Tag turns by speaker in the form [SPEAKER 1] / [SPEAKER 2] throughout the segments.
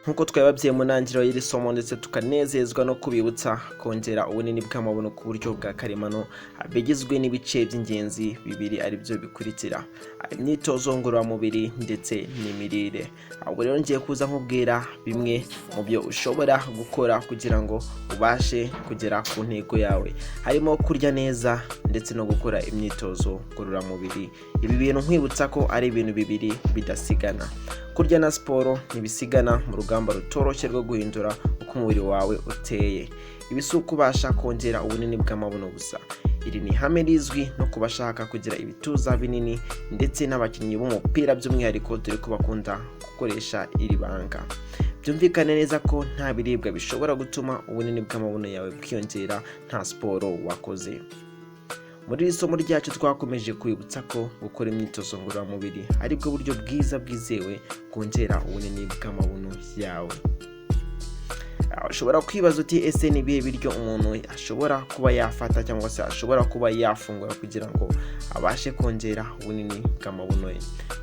[SPEAKER 1] Nk'uko twababwiye mu ntangiriro y'iri somo, ndetse tukanezezwa no kubibutsa kongera ubunini bw'amabuno ku buryo bwa karemano bigizwe n'ibice by'ingenzi bibiri, aribyo bikurikira: imyitozo ngororamubiri ndetse n'imirire. Ubwo rero ngiye kuza nkubwira bimwe mu byo ushobora gukora kugira ngo ubashe kugera ku ntego yawe, harimo kurya neza ndetse no gukora imyitozo ngororamubiri. Ibi bintu nkwibutsa ko ari ibintu bibiri bidasigana. Kurya na siporo ntibisigana mu rugamba rutoroshye rwo guhindura uko umubiri wawe uteye. Ibi si ukubasha kongera ubunini bw'amabuno gusa. Iri ni ihame rizwi no ku bashaka kugira ibituza binini ndetse n'abakinnyi b'umupira by'umwihariko, dore ko bakunda gukoresha iri banga. Byumvikane neza ko nta biribwa bishobora gutuma ubunini bw'amabuno yawe bwiyongera nta siporo wakoze. Muri iri somo ryacu twakomeje kwibutsa ko gukora imyitozo ngororamubiri ari bwo buryo bwiza bwizewe bwongera ubunini bw'amabuno yawe. Ushobora kwibaza uti: "Ese ni ibihe biryo umuntu ashobora kuba yafata cyangwa se ashobora kuba yafungura kugira ngo abashe kongera ubunini bw'amabuno ye?"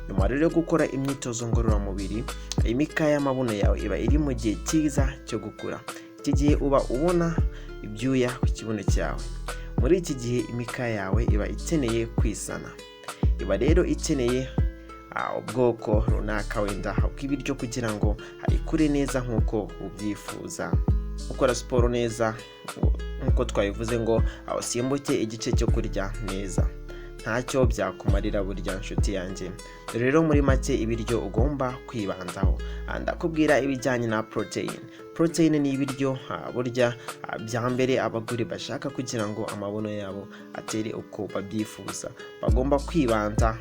[SPEAKER 1] Nyuma rero yo gukora imyitozo ngororamubiri, imikaya y'amabuno yawe iba iri mu gihe cyiza cyo gukura. Iki gihe uba ubona ibyuya ku kibuno cyawe. Muri iki gihe imikaya yawe iba ikeneye kwisana, iba rero ikeneye ubwoko runaka wenda bw'ibiryo kugira ngo ikure neza nk'uko ubyifuza. Gukora siporo neza, nk'uko twabivuze, ngo usimbuke igice cyo kurya neza, ntacyo byakumarira burya, nshuti yanjye. Rero muri make, ibiryo ugomba kwibandaho, ndakubwira ibijyanye na poroteyine. Poroteyine ni ibiryo burya bya mbere abagore bashaka kugira ngo amabuno yabo atere uko babyifuza. Bagomba kwibanda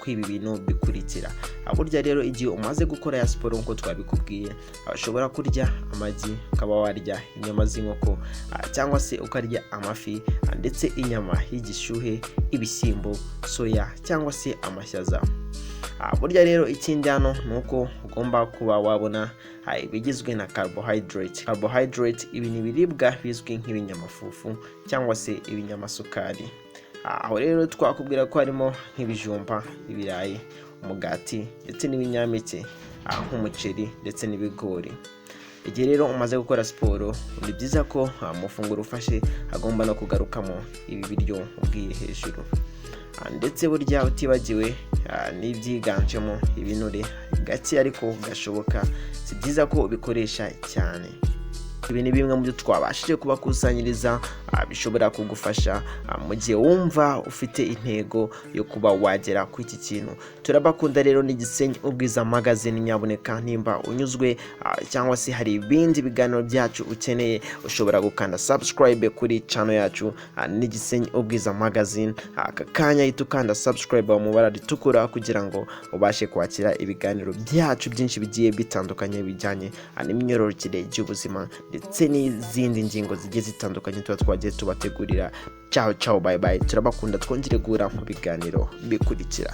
[SPEAKER 1] kwiba ibintu bikurikira. Burya rero igihe umaze gukora ya siporo nk'uko twabikubwiye, ushobora kurya amagi, ukaba warya inyama z'inkoko cyangwa se ukarya amafi, ndetse inyama y'igishuhe, ibishyimbo, soya cyangwa se amashyaza. Burya rero ikindi hano ni uko ugomba kuba wabona ibigizwe na carbohydrate. Carbohydrate, ibi ni ibiribwa bizwi nk'ibinyamafufu cyangwa se ibinyamasukari. Aho rero twakubwira ko harimo nk'ibijumba, ibirayi, umugati ndetse n'ibinyampeke nk'umuceri ndetse n'ibigori. Igihe rero umaze gukora siporo, ni byiza ko amafunguro ufashe agomba no kugarukamo ibi biryo ubwiye hejuru, ndetse burya utibagiwe n'ibyiganjemo ibinure gake ariko gashoboka. Si byiza ko ubikoresha cyane. Ibi ni bimwe mu byo twabashije kubakusanyiriza bishobora kugufasha mu gihe wumva ufite intego yo kuba wagera kuri iki kintu. Turabakunda rero, ni Gisenyi Ubwiza Magazine. Nyabuneka nimba unyuzwe cyangwa se hari ibindi biganiro byacu ukeneye, ushobora gukanda subscribe kuri channel yacu ni Gisenyi Ubwiza Magazine. Aka kanya hita ukanda subscribe mu ibara ritukura kugira ngo ubashe kwakira ibiganiro byacu byinshi bigiye bitandukanye bijyanye n'imyororokere y'ubuzima ndetse n'izindi ngingo zigiye zitandukanye tuba twagiye tubategurira. Ciao ciao, bye bye, turabakunda. Twongere guhura mu biganiro bikurikira.